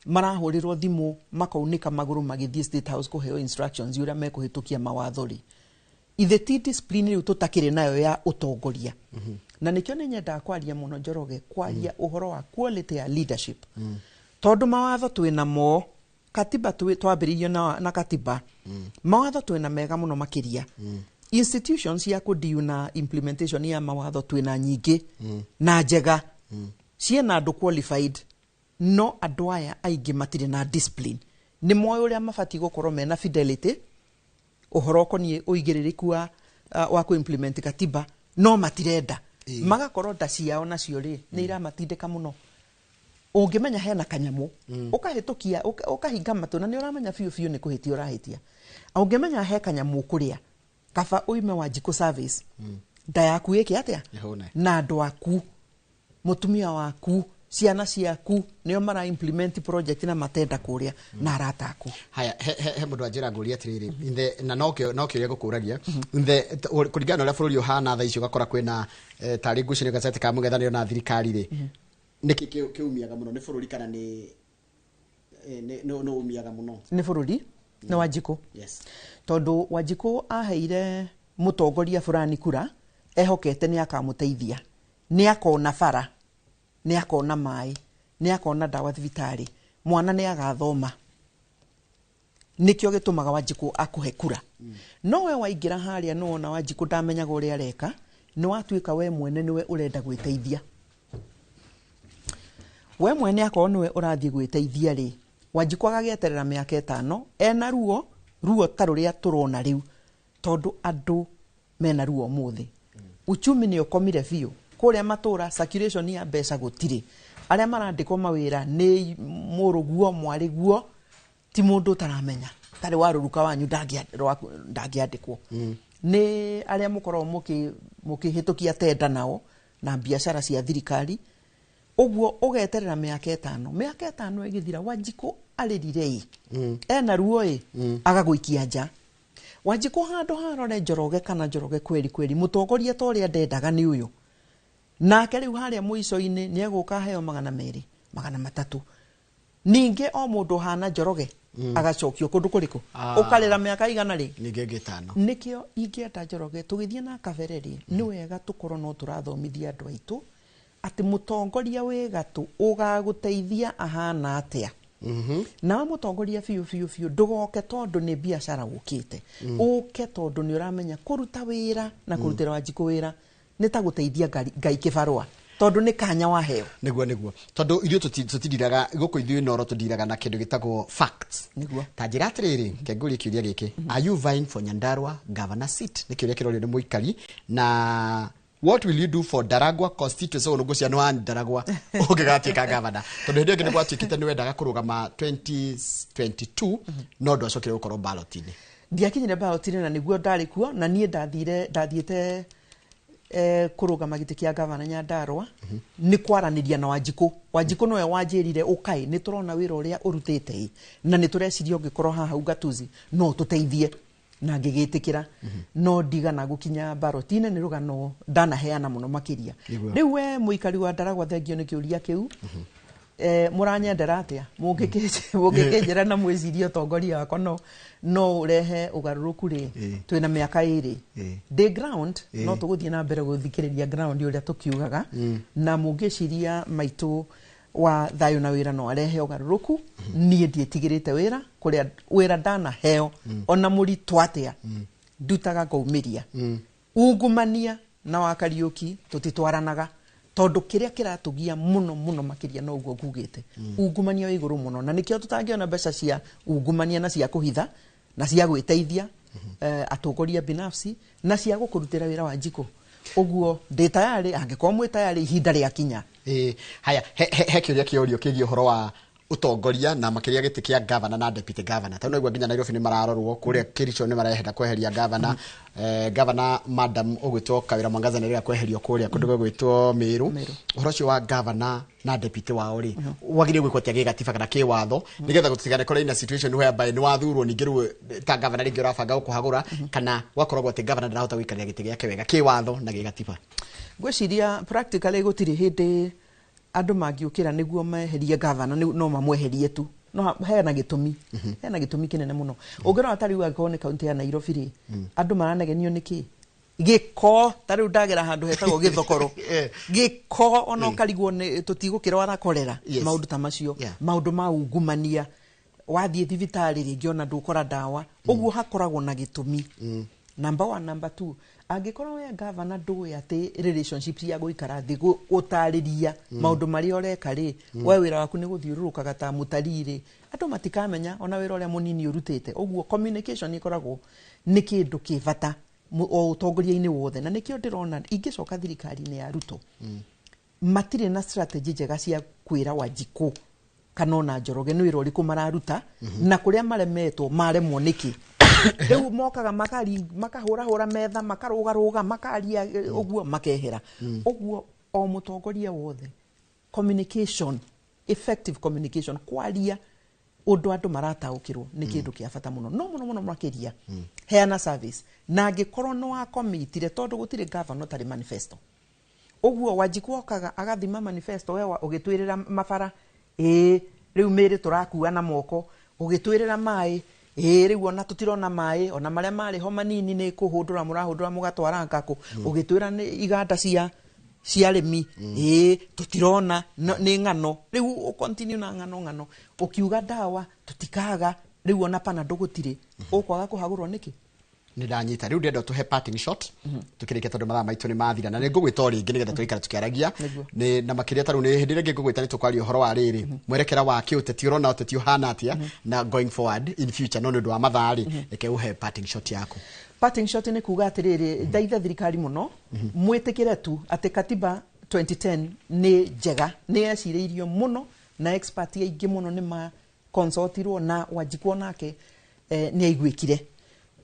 marahũrĩrwo thimũ makaunĩka magũrũ magĩthiĩ State House kũheo instructions ũrĩa mekũhĩtũkia mawatho rĩ, ithe ti discipline rĩu tũtakĩrĩ nayo ya ũtongoria. Na nĩkĩo nĩ nyendaga kwaria mũno Njoroge, kwaria ũhoro wa quality ya leadership. Tondũ mawatho twĩna mo, katiba twambĩrĩirio na katiba, mawatho twĩna mega mũno makĩria. Institutions cia kũdiu na implementation ya mawatho twĩna nyingĩ na njega, ciĩna andũ qualified, no andũ aya aingĩ matirĩ na discipline. Nĩ moĩ ũrĩa mabatiĩ gũkorwo mena fidelity ũhoro ũkoniĩ ũigĩrĩrĩku wa kũ-implement katiba, no matirenda. Magakorwo nda ciao nacio rĩ nĩ iramatindĩka mũno. Ũngĩmenya hena kanyamũ, ũkahĩtũkia, ũkahinga matũ na nĩ ũramenya biũ biũ nĩ kũhĩtia ũrahĩtia. Ũngĩmenya he kanyamũ ũkũrĩa, kaba ũime Wanjikũ service, nda yaku ĩke atĩa? Na andũ aku, mũtumia waku, Ciana ciaku nĩo mara implement project na matenda kũrĩa na arata aku. Haya, he mũndũ anjĩra ngũria atĩrĩrĩ, in the na nokĩo nokĩũria ngũkũragia in the kũringana na ũrĩa bũrũri ũhana thaa ici, ũgakora kwĩna tarĩ ngucanio gatagatĩ ka mũng'ethanĩro na thirikari rĩ, nĩkĩ kĩumiaga mũno? Nĩ bũrũri kana nĩ umiaga mũno? Nĩ bũrũri nĩ Wanjikũ. Tondũ Wanjikũ aheire mũtongoria fulani kura ehokete nĩ akamũteithia, nĩ akona bara, nĩ akona maĩ, nĩ akona ndawa thibitarĩ, mwana nĩ agathoma. Nĩkĩo gĩtũmaga Wanjikũ akũhe kura. No we waingĩra harĩa nĩ wona Wanjikũ ndamenyaga ũrĩa areka, nĩ watuĩka we mwene nĩwe ũrenda gwĩteithia. We mwene akorwo nĩwe ũrathiĩ gwĩteithia rĩ, Wanjikũ agagĩeterera mĩaka 5 ena ruo, ruo ta rũrĩa tũrona rĩu, tondũ andũ mena ruo ũmũthĩ. Uchumi nĩ ũkomire biũ kũrĩa matũra, circulation ya mbeca gũtirĩ, arĩa marandĩkwo mawĩra nĩ mũrũguo mwarĩguo, ti mũndũ ũtaramenya tarĩ wa rũruka wanyu ndangĩandĩkwo. Nĩ arĩa mũkoragwo mũkĩhĩtũkia tenda nao na biacara cia thirikari. Ũguo ũgeterera mĩaka 5, mĩaka 5 ĩgĩthira, Wanjikũ arĩrire ĩ, ena ruo ĩ, agagũikia nja. Wanjikũ handũ harore Njoroge kana Njoroge kweri kweri, mũtongoria ta ũrĩa ndendaga nĩ ũyũ, nake rĩu harĩa mũico-inĩ nĩ egũka aheo 200, 300, ningĩ o mũndũ ũhana Njoroge agacokio kũndũ kũrĩkũ? Ũkarĩra mĩaka igana rĩ? Ningĩ ĩngĩ 5. Nĩkĩo ingĩenda Njoroge tũgĩthiĩ na kabere rĩ, nĩ wega tũkorwo no tũrathomithia andũ aitũ atĩ mũtongoria wĩ gatũ ũgagũteithia ahana atĩa. Nawe mũtongoria biũ biũ biũ ndũgoke tondũ nĩ biacara ũkĩte, ũke tondũ nĩ ũramenya kũruta wĩra na kũrutĩra Wanjikũ wĩra nĩ ta gũteithia Ngai kĩbarũa, tondũ nĩ kanya waheo. Nĩguo tondũ ithuĩ tũtindiraga gũkũ, ithuĩ Noro tũndiraga na kĩndũ gĩtagwo facts. Nĩguo. Ta njĩra atĩrĩrĩ, kengũrie kĩũria gĩkĩ, are you vying for Nyandarua governor seat? Nĩ kĩũria kĩrorio nĩ mũikari. Na what will you do for Ndaragwa constituency? Ũguo nĩguo ciana wa Ndaragwa ũngĩgatuĩka governor, tondũ hĩndĩ ĩyo ĩngĩ nĩ gwatuĩkĩte nĩ wendaga kũrũgama 2022 no ndwacokire gũkorwo ballot-inĩ. Ndiakinyire ballot-inĩ na nĩguo ndarĩ kuo, na niĩ ndathiĩte kũrũgama gĩtĩ kĩa gavana Nyandarua nĩ kwaranĩria na Wanjikũ. Wanjikũ nowe wanjĩrire ũkai, nĩ tũrona wĩra ũrĩa ũrutĩte ĩ, na nĩ tũreciria ũngĩkorwo haha ugatuzi no tũteithie, na ngĩgĩtĩkĩra. No ndigana gũkinya ballot-inĩ, nĩ rũgano ndanaheana mũno makĩria. Rĩu we mũikari wa Ndaragwa, thengio nĩ kĩũria kĩu. Mũranyendera atĩa? Mũngĩkĩnjĩra na mwĩcirie ũtongoria wakwa no ũrehe ũgarũrũku rĩ, twĩna mĩaka 2 ndĩ ground, no tũgũthiĩ na mbere gũthikĩrĩria ground ũrĩa tũkiugaga, na mũngĩciria maitũ wa thayũ na wĩra no arehe ũgarũrũku. Niĩ ndiĩtigĩrĩte wĩra, kũrĩa wĩra ndanaheo ona mũritũ atĩa ndutaga ngaumĩria. Ungumania na wa Kariũki tũtitwaranaga, tondũ kĩrĩa kĩratũgia mũno mũno makĩria noguo ngugĩte, ungumania wĩ igũrũ mũno, na nĩkĩo tũtangĩona mbeca cia ungumania na cia kũhitha na cia gwĩteithia atongoria binafsi na cia gũkũrutĩra wĩra wa njiko. Ũguo ndĩ tayarĩ, angĩkorwo mwĩ tayarĩ ihinda rĩakinya. Haya, he kĩũria kĩorio kĩgiĩ ũhoro wa ũtongoria na makĩria gĩtĩ kĩa governor na deputy governor. Tondũ naigua nginya Nairobi nĩ mararorwo, kũrĩa Kericho nĩ marehenda kweheria governor, governor madam ũgwĩtwo Kawĩra Mwangaza nĩ arenda kweherio kũrĩa kũndũ gũgwĩtwo Meru. Ũhoro ũcio wa governor na deputy wao rĩ, wagĩrĩire gwĩkwo atĩa gĩgatiba kana kĩwatho nĩgetha gũtigane korwo ina situation whereby nĩ wathurwo ningĩ rĩu ta governor rĩngĩ ũrabanga gũkũhagũra, kana gwakoragwo atĩ governor ndarahota gũikarĩra gĩtĩ gĩake wega kĩwatho na gĩgatiba? Ngwĩciria practically gũtirĩ hĩndĩ andũ mangĩũkĩra nĩguo meherie gavana, no mamweherie tu. No hena gĩtũmi, hena gĩtũmi kĩnene mũno. Ũngĩrora ta rĩu angĩkorwo nĩ kaunti ya Nairobi rĩ, andũ maranegenio nĩkĩ? Gĩko. Ta rĩu ndagera handũ hetagwo Gĩthokoro, gĩko ona ũkarigwo nĩ tũtigũkĩrwara korera. Maũndũ ta macio, maũndũ ma ungumania, wathiĩ thibitarĩ rĩngĩ ona ndũkora ndawa. Ũguo hakoragwo na gĩtũmi. Number 1. Number 2, angĩkorwo we gavana ndũĩ atĩ relationship cia gũikara thĩ gũtarĩria maũndũ marĩa ũreka rĩ, we wĩra waku nĩ gũthiũrũrũkaga ta mũtarii rĩ, andũ matikamenya ona wĩra ũrĩa mũnini ũrutĩte. Ũguo communication ĩkoragwo nĩ kĩndũ kĩ bata o ũtongoria-inĩ wothe, na nĩkĩo ndĩrona ingĩcoka thirikari-inĩ ya Ruto, matirĩ na strategy njega cia kwĩra Wanjikũ kana ona Njoroge nĩ wĩra ũrĩkũ mararuta, na kũrĩa maremetwo maremwo nĩkĩ. Rĩu mokaga makahũrahũra metha, makarũgarũga, makaria ũguo makehera. Ũguo o mũtongoria wothe Communication, effective communication, kwaria undu andu marataukirwo ni kindu kia bata muno, no muno muno makiria heana service. Na angikorwo no akomitire, tondu gutire governor tari manifesto, uguo Wanjiku okaga agathima manifesto, we ugitwirira mabara, ii riu miri turakua na moko, ugitwirira mai, ii riu ona tutirona mai, ona maria mari ho manini ni kuhundura murahundura mugatwara ngako, ugitwira ni iganda cia arĩmi, ĩĩ tũtirona nĩ ng'ano, rĩu ũcontinue na ng'ano, ũkiuga ndawa tũtikaga, rĩu ona Panadol gũtirĩ, ũkwaga kũhagũrwo nĩkĩ? Nĩ ndanyita. Rĩu ndĩrenda tũhe parting shot tukĩrĩkia, tondũ mathaa maitũ nĩ mathira, na nĩ ngũgwĩta o rĩngĩ nĩgetha tũikare tũkĩaragia. Nĩ na makĩria ta rĩu nĩ hĩndĩ ĩrĩa ĩngĩ ngũgwĩta nĩ tũkwaria ũhoro wa rĩrĩ mwerekera wa kĩũteti, ũrona ũteti ũhana atĩa na going forward in future, no nĩ ũndũ wa mathaa rĩ, reke ũhe parting shot yaku. Parting shot nĩ kuga atĩrĩrĩ, ndeithe thirikari mũno, mwĩtĩkĩre tu atĩ katiba 2010 nĩ njega, nĩ yecirĩirio mũno na expert aingĩ mũno nĩ ma consultirwo, na Wanjiku nake nĩ aiguĩkire.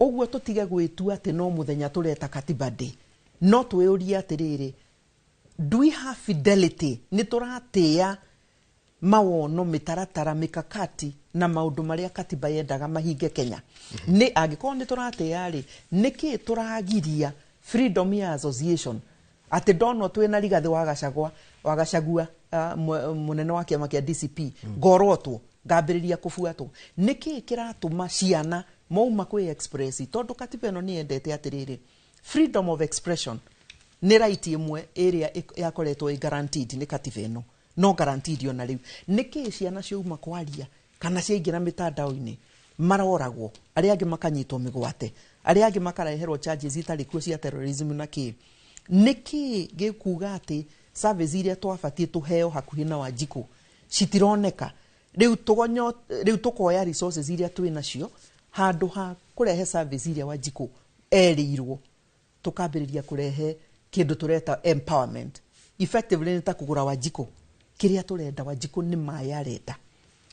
Ũguo tũtige gwĩtua atĩ no mũthenya tũreta katiba day, no twĩũrie atĩrĩrĩ, do we have fidelity? Nĩ tũratĩĩa mawono, mĩtaratara, mikakati na maũndũ marĩa katiba yendaga mahinge Kenya? Nĩ angĩkorwo nĩ tũratĩĩa rĩ, nĩkĩ tũragiria freedom ya association? Atĩ ndonwo twĩna Rigathĩ wa Gachagua, mũnene wa kĩama kĩa DCP, ngorotwo ngambĩrĩria kũbuatwo. Nĩkĩ kĩratũma ciana mauma kwĩ express? Tondũ katiba ĩno nĩ yendete atĩrĩrĩ, freedom of expression nĩ right ĩmwe ĩrĩa yakoretwo ĩ guaranteed nĩ katiba ĩno, no guaranteed ona rĩu. Nĩkĩ ciana ciauma kwaria kana ciaingĩra mĩtandao-inĩ maroragwo, arĩa angĩ makanyitwo mĩgwate, arĩa angĩ makareherwo charges itarĩ kuo cia terrorism na kĩ? Nĩkĩ gĩkuga atĩ service iria twabatiĩ tũheo hakuhĩ na Wanjiku citironeka? Rĩu tũgonyo, rĩu tũkoya resources iria twĩ nacio, handũ ha kũrehe service iria Wanjiku erĩirwo, tũkambĩrĩria kũrehe kĩndũ tũreta empowerment. Effectively nĩ ta kũgũra Wanjiku kĩrĩa tũrenda. Wanjiku nĩ maĩ arenda,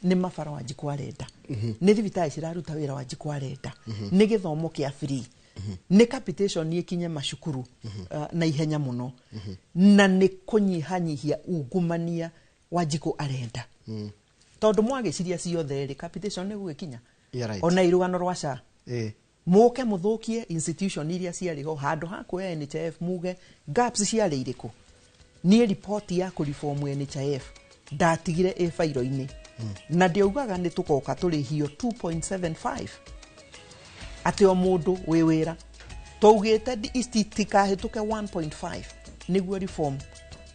nĩ mabara Wanjiku arenda, nĩ thibitarĩ ciraruta wĩra Wanjiku arenda, nĩ gĩthomo kĩa free, nĩ capitation ĩkinye macukuru na ihenya mũno, na nĩ kũnyihanyihia ungumania Wanjiku arenda. Tondũ mwagĩciria ciothe rĩ, capitation nĩ gũgĩkinya. Yeah, right. Ona irũgano rwa SHA, mũke mũthũkie institution iria ciarĩ ho, handũ ha kuoya NHIF muge gaps ciarĩ irĩkũ. Niĩ riboti ya kũreform NHIF ndatigire ĩ bairo-inĩ, na ndiaugaga nĩ tũgoka tũrĩhio 2.75 atĩ o mũndũ wĩ wĩra, twaugĩte itikahĩtũke 1.5 nĩguo reform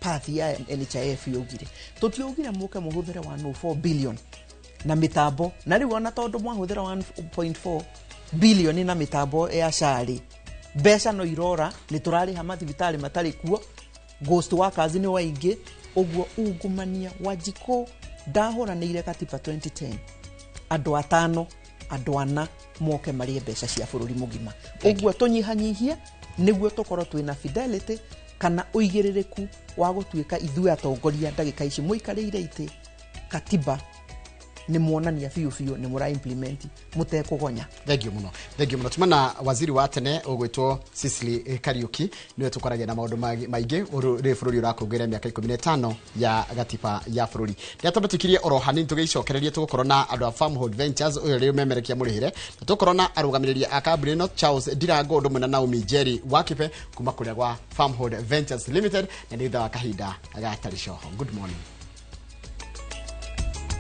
path ya NHIF yaugire. Tũtiaugire mũke mũhũthĩre 104 billion na mĩtambo, na rĩu ona tondũ mwahũthĩra 1.4 billion na mĩtambo ya SHA rĩ, mbeca no irora, nĩ tũrarĩha mathibitarĩ matarĩ kuo, ghost workers nĩ waingĩ, ũguo ungumania. Wanjiku ndahũranĩire katiba 2010 andũ atano, andũ ana moke marĩe mbeca cia bũrũri mũgima. Ũguo tũnyihanyihie nĩguo tũkorwo twĩna fidelity kana ũigĩrĩrĩku wa gũtuĩka ithuĩ atongoria ndagĩka ici mũikarĩire itĩ katiba nĩ muonania biũ biũ nĩ mũra implement mũtekũgonya. Thank you mũno, thank you mũno. Tuma na waziri wa tene ũgwĩtwo Cicely Kariuki, nĩwe tũkoragia na maũndũ maingĩ rĩ bũrũri ũrakũngũĩra mĩaka 15 ya gatiba ya bũrũri. Nĩatũmĩtĩkirie oro hanini, tũgĩcokererie tũgũkorwo na andũ a Farmhold Ventures, ũyũ rĩu memerekia mũrĩhĩre, na tũgũkorwo na arũgamĩrĩri a kambuni ĩno Charles Ndirango ũndũ ũmwe na Naomi Njeri wa Kibe kuma kũrĩa gwa Farmhold Ventures Limited, na nĩ thutha wa kahinda gatarĩ coho. Good morning.